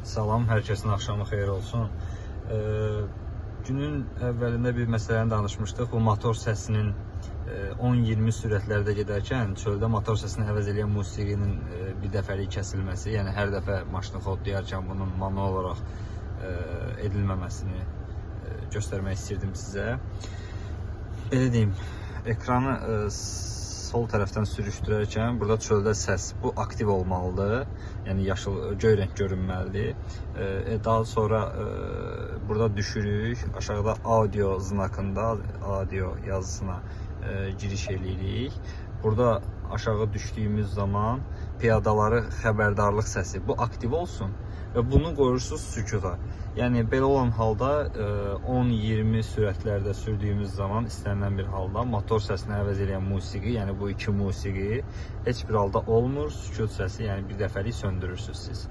Salam, hər kəsin axşamı xeyir olsun. Günün əvvəlində bir məsələni danışmışdıq. Bu motor səsinin 10-20 sürətlərdə gedərkən çöldə motor səsini əvəz eləyən musiqinin bir dəfəlik kəsilməsi, yəni hər dəfə maşını xodlayarkən bunun manual olaraq edilməməsini göstərmək istirdim sizə. Belə deyim, ekranı sol tərəfdən sürüşdürərkən burada çöldə səs bu aktiv olmalıdır. Yəni yaşıl göy rəng görünməlidir. Daha sonra burada düşürük. Aşağıda audio znakında audio yazısına giriş eləyirik. Burada aşağı düşdüyümüz zaman piyadaları xəbərdarlıq səsi bu aktiv olsun və bunu qoyursunuz sükuta. Yəni belə olan halda 10-20 sürətlərdə sürdüyümüz zaman istənilən bir halda motor səsini əvəz eləyən musiqi, yəni bu iki musiqi heç bir halda olmur. Sükut səsi, yəni bir dəfəlik söndürürsüz siz.